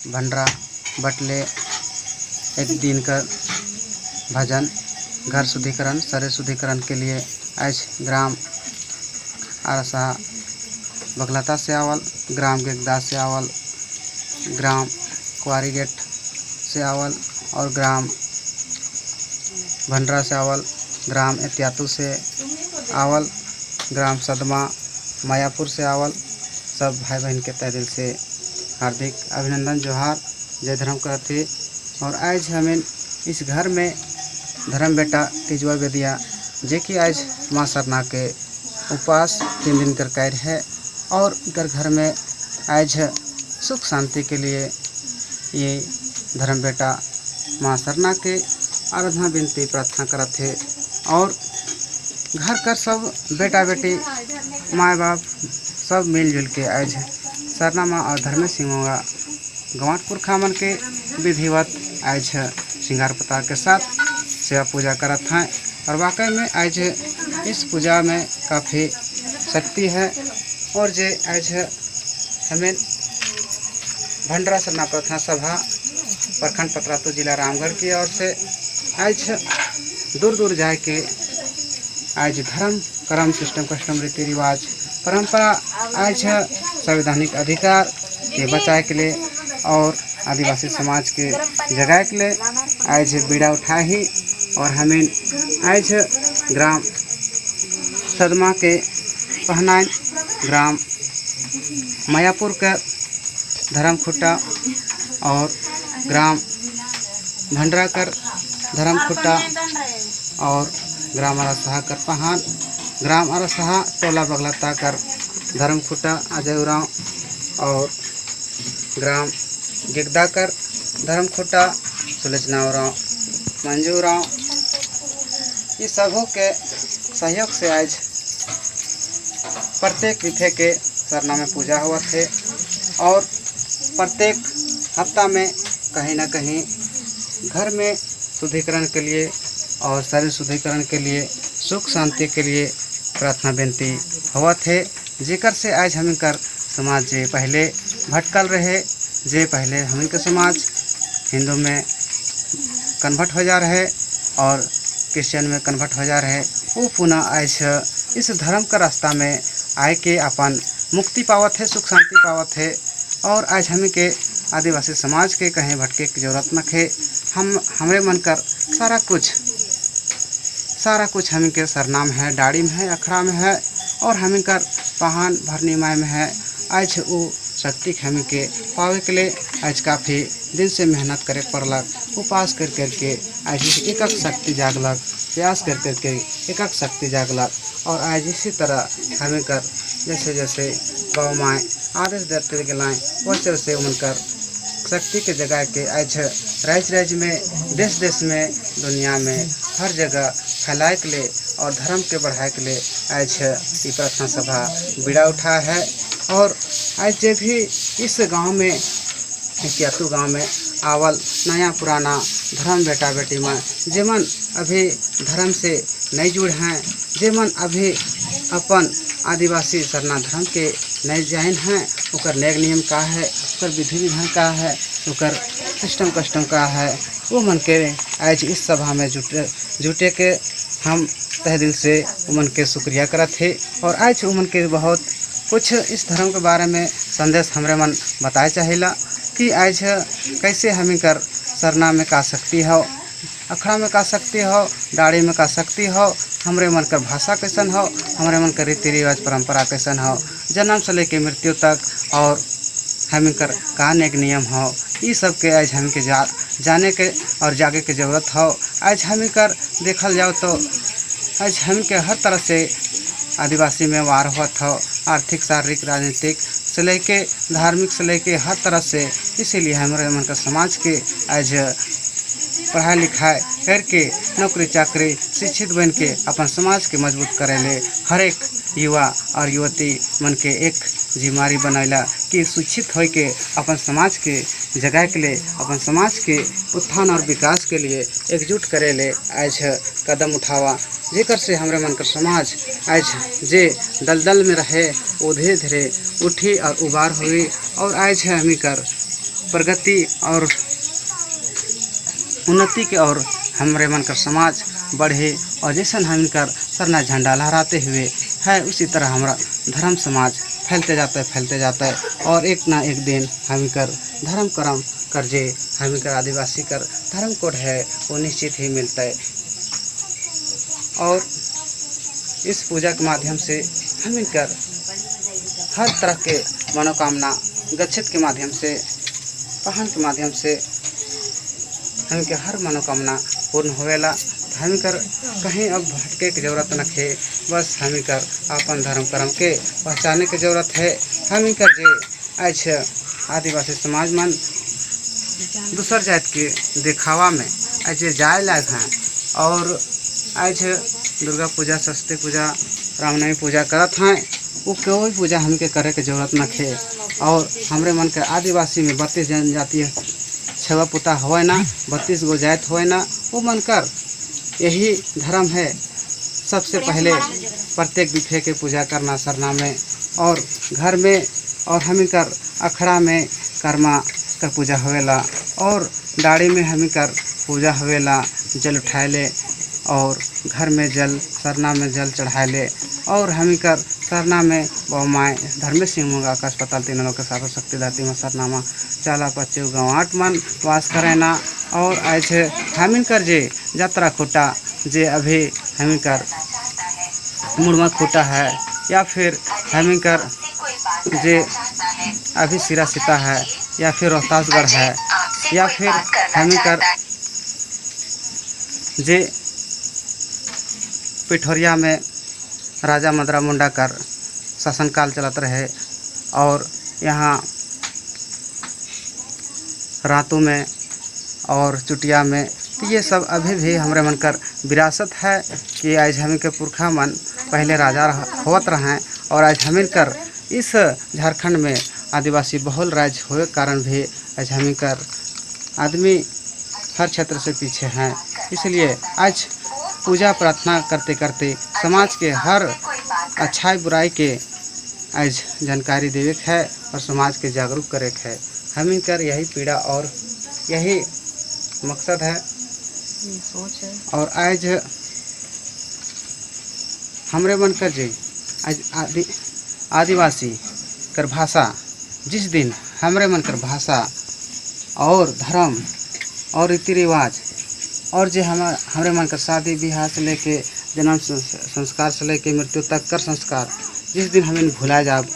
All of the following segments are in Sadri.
भंडरा बटले एक दिन का भजन घर शुद्धिकरण शरीर शुद्धिकरण के लिए आज ग्राम आरसा बगलता से आवल, ग्राम गेगदा से आवल, ग्राम कुआरी गेट से आवल और ग्राम भंडरा से आवल, ग्राम एतियातू से आवल, ग्राम सदमा मायापुर से आवल। सब भाई बहन के तहे दिल से हार्दिक अभिनंदन, जोहार, जय धर्म करते। और आज हमें इस घर में धर्म बेटा तेजवा बेदिया जे कि आज माँ सरना के उपवास 3 दिन कर कैर है और इनकर घर में आज सुख शांति के लिए ये धर्म बेटा माँ सरना के आराधना विनती प्रार्थना करत है। और घर कर सब बेटा बेटी माँ बाप सब मिलजुल के आज सरना माँ और धर्मेश सिंह गंवाट पुरखा मन के विधिवत आज श्रृंगार पतार के साथ सेवा पूजा करत हैं। और वाकई में आज इस पूजा में काफ़ी शक्ति है। और जे आज हमें भंडरा सरना प्रार्थना सभा प्रखंड पतरातू जिला रामगढ़ की ओर से आज दूर दूर जाए के आज धर्म कर्म सिस्टम कस्टम रीति रिवाज परंपरा आज संवैधानिक अधिकार के बचाए के लिए और आदिवासी समाज के जगाए के लिए आज बीड़ा उठाए ही। और हमें आज ग्राम सदमा के पहनाए ग्राम मायापुर का धर्म खुट्टा और ग्राम भंडरा कर धर्म खुट्टा और ग्राम अरसहा कर पहान ग्राम अरसहा टोला बगलता कर धर्म खुट्टा अजय उरांव और ग्राम गिगदा कर धर्म खुट्टा सुलोचना उरांव मंजू उरांव, ये सबों के सहयोग से आज प्रत्येक विथे के सरना में पूजा हुआ थे। और प्रत्येक हफ्ता में कहीं ना कहीं घर में शुद्धिकरण के लिए और शरीर शुद्धिकरण के लिए सुख शांति के लिए प्रार्थना बेनती हुआ थे। जेकर से आज हम कर समाज जे पहले भटकल रहे, जे पहले हम के समाज हिंदू में कन्वर्ट हो जा रहे और क्रिश्चियन में कन्वर्ट हो जा रहे, वो पुनः आज इस धर्म का रास्ता में आए के अपन मुक्ति पावत है, सुख शांति पावत है। और आज हम के आदिवासी समाज के कहीं भटके की जरूरत न है। हम हमरे मन कर सारा कुछ हम के सरनाम है, डाड़ी में है, अखड़ा में है और हम कर पहान भरनी माय में है। आज वो शक्ति हम के पावे के लिए आज काफ़ी दिन से मेहनत करे पड़लक, उपवास कर करके आज एक एक शक्ति जागलक, प्यास कर करके एक एक शक्ति जागलक। और आज इसी तरह हमें कर जैसे जैसे बाबा माए आदेश देते गलाएँ वैसे वैसे उनकर शक्ति के जगह के आज राज्य राज्य में, देश देश में, दुनिया में हर जगह फैलाए के लिए और धर्म के बढ़ाए के लिए आज ये प्रार्थना सभा बीड़ा उठा है। और आज जब भी इस गांव में एतियातू गांव में आवल नया पुराना धर्म बेटा बेटी में जेमन अभी धर्म से नहीं जुड़ हैं, जेमन अभी अपन आदिवासी सरना धर्म के नहीं जाइन हैं, ओकर नेक नियम का है, ओकर विधि विधान का है, ओकर सिस्टम कस्टम का है, वो मन के आज इस सभा में जुटे के हम तहे दिल से उमन के शुक्रिया करत हे। और आज उमन के बहुत कुछ इस धर्म के बारे में संदेश हमरे मन बताए चाहिला कि आज कैसे हमें कर सरना में का शक्ति हो, अखड़ा में का शक्ति हो, दाढ़ी में का शक्ति हो, हमरे मन कर भाषा कैसन हो, हमरे मन कर रीति रिवाज परंपरा कैसन हो, जन्म से लेके मृत्यु तक और हमें कर का नेक नियम हो, ये सब के आज हमें के जाने के और जागे के ज़रूरत हो। आज हमें कर देखल जाओ तो आज हम के हर तरह से आदिवासी में वार होत हो, आर्थिक शारीरिक राजनीतिक से लेके धार्मिक से लेके हर तरह से। इसीलिए हमारे मन का समाज के आज पढ़ाई लिखाई करके नौकरी चाकरी शिक्षित बन के अपन समाज के मजबूत करेले हर एक युवा और युवती मन के एक जिम्मेदारी बनैला कि शिक्षित होके अपन समाज के जगाए के लिए, अपन समाज के उत्थान और विकास के लिए एकजुट करेले आज कदम उठावा, जेकर से हमरे मन का समाज आज जे दलदल में रहे वो धीरे धीरे उठी और उबार हुई। और आज हमी कर प्रगति और उन्नति के और हमरे मन कर समाज बढ़े और जैसन हम कर सरना झंडा लहराते हुए है, उसी तरह हमारा धर्म समाज फैलते जाता है, फैलते जाता है और एक ना एक दिन हम कर धर्म कर्म कर जे हम कर आदिवासी कर धर्म कोड है, वो निश्चित ही मिलता है। और इस पूजा के माध्यम से हम कर हर तरह के मनोकामना गच्छत के माध्यम से, पहन के माध्यम से हमके हर मनोकामना पूर्ण होवेला। हम कर कहीं अब भटके की जरूरत न है, बस हम कर अपन धर्म कर्म के पहचाने की जरूरत है। हम कर जे आज आदिवासी समाज मन दूसर जात के दिखावा में आज जाए लायक हैं और आज दुर्गा पूजा, सरस्वती पूजा, रामनवमी पूजा करत हैं, वो कोई पूजा हमके करे के जरूरत न है। और हमरे मन के आदिवासी में 32 जनजातीय छवा पुता होए ना, 32 गो जात होए ना, वो मन कर यही धर्म है। सबसे पहले प्रत्येक बिफे के पूजा करना सरना में और घर में और हमें कर अखड़ा में कर्मा कर पूजा होवेला और दाढ़ी में हमें कर पूजा होवेला, जल उठाए ले और घर में जल, सरना में जल चढ़ाए ले और हमें कर सरना में बहुमाए धर्मेश सिंह मुंगा आकाश पताल तीनों लोग के साथ शक्ति दाती में सरनामा चाला पच्चू गाँव मन वास करे ना। और ऐसे हमिन कर जे यात्रा खुटा जे अभी हमिन कर मुड़मा खुटा है या फिर हमिन कर जे अभी सिरा सीता है या फिर रोहतासगढ़ है या फिर हमिन कर जे पिठोरिया में राजा मदरा मुंडा कर शासनकाल चलत रहे और यहाँ रातों में और चुटिया में, तो ये सब अभी भी हमारे मन कर विरासत है कि आज हमें के पुरखा मन पहले राजा होत रहे और आज हमें कर इस झारखंड में आदिवासी बहुल राज्य होए कारण भी आज हमें कर आदमी हर क्षेत्र से पीछे हैं। इसलिए आज पूजा प्रार्थना करते करते समाज के हर अच्छाई बुराई के आज जानकारी देवे के है और समाज के जागरूक करे के है। हमें कर यही पीड़ा और यही मकसद है सोच है। और आज हमरे मन कर जे आज आदिवासी कर भाषा, जिस दिन हमरे मन कर भाषा और धर्म और रीति रिवाज और जे हमरे मन कर शादी ब्याह से लेके जन्म संस्कार से लेके मृत्यु तक कर संस्कार जिस दिन हमें भुला जाब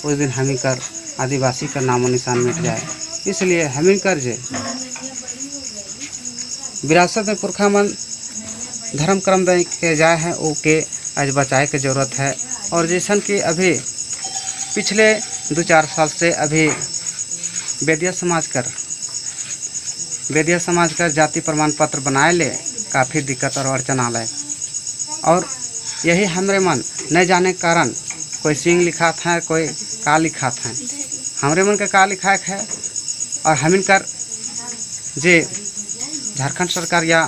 उस दिन हमें कर आदिवासी का नामो निशान मिट जाए। इसलिए हमें कर जे विरासत में पुरखा मन धर्म कर्म दे के जाए हैं वो के आज बचाए के ज़रूरत है। और जैसन कि अभी पिछले 2-4 साल से अभी बेदिया समाज कर जाति प्रमाण पत्र बनाए ले काफ़ी दिक्कत और अड़चन आले और यही हमरे मन नहीं जाने के कारण कोई सिंह लिखात है, कोई का लिखात है, हमरे मन के का लिखाए है। और हमिन कर जे झारखंड सरकार या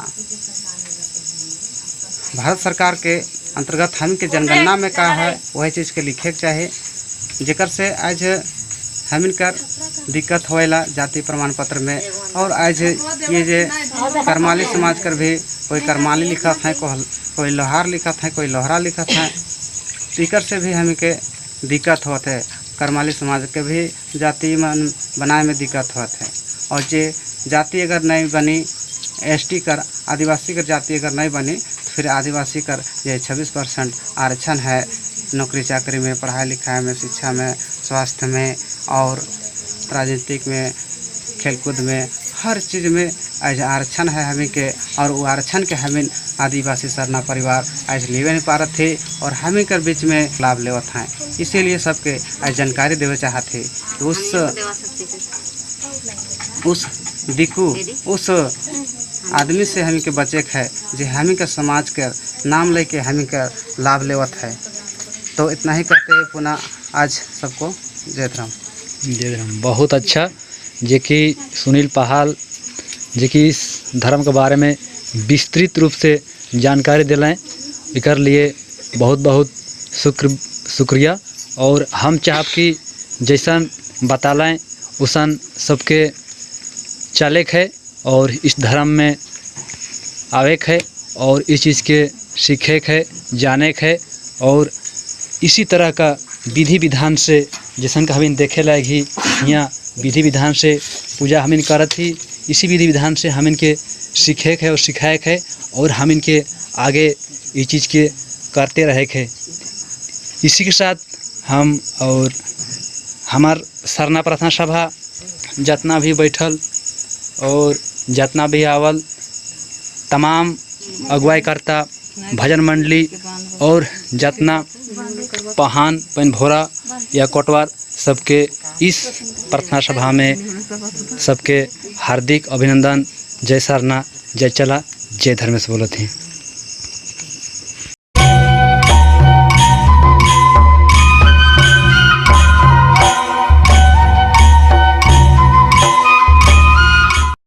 भारत सरकार के अंतर्गत हम के जनगणना में का है वही चीज़ के लिखे के चाहे, जेकर से आज हमिन कर दिक्कत होएला जाति प्रमाण पत्र में। और आज ये जे करमाली समाज कर भी कोई करमाली लिखत है, कोई लोहार लिखत है, कोई लोहरा लिखत है, तो एकर से भी हमें के दिक्कत होत है। करमाली समाज के भी जाति मन बनाए में दिक्कत होत है। और जे जाति अगर नहीं बनी, एसटी कर आदिवासी कर जाति अगर नहीं बनी तो फिर आदिवासी कर ये 26% आरक्षण है नौकरी चाकरी में, पढ़ाई लिखाई में, शिक्षा में, स्वास्थ्य में और राजनीतिक में, खेलकूद में, हर चीज़ में आज आरक्षण है हमें के। और वो आरक्षण के हमें आदिवासी सरना परिवार आज लेवे नहीं पा रहे थे और हमें कर बीच में लाभ लेवत हैं। इसीलिए सबके आज जानकारी देवे चाहते थे उस दिकू उस आदमी से हमें के बचे है जे हमें के समाज के नाम लेके हमें के लाभ लेवत है। तो इतना ही कहते हुए पुनः आज सबको जय धर्म। जय धर्म। बहुत अच्छा जे कि सुनील पहाल जे कि इस धर्म के बारे में विस्तृत रूप से जानकारी दिलाएं, एकर लिए बहुत बहुत शुक्रिया। और हम चाहब कि जैसन बतालें उसन सबके चले है और इस धर्म में आवे है और इस चीज़ के सीखे है, जाने है और इसी तरह का विधि विधान से जैसन का हमीन देखे लायक ही यहाँ विधि विधान से पूजा हमीन करत ही, इसी विधि विधान से हमीन के सीखे है और सिखाए है और हमीन के आगे ये चीज़ के करते रहे है। इसी के साथ हम और हमार सरना प्रार्थना सभा जितना भी बैठल और जितना भी आवल तमाम अगुवाई करता भजन मंडली और जितना पहान पनभोरा या कोटवार सबके इस प्रार्थना सभा में सबके हार्दिक अभिनंदन। जय सरना, जय चला, जय धर्मेश बोलत हैं।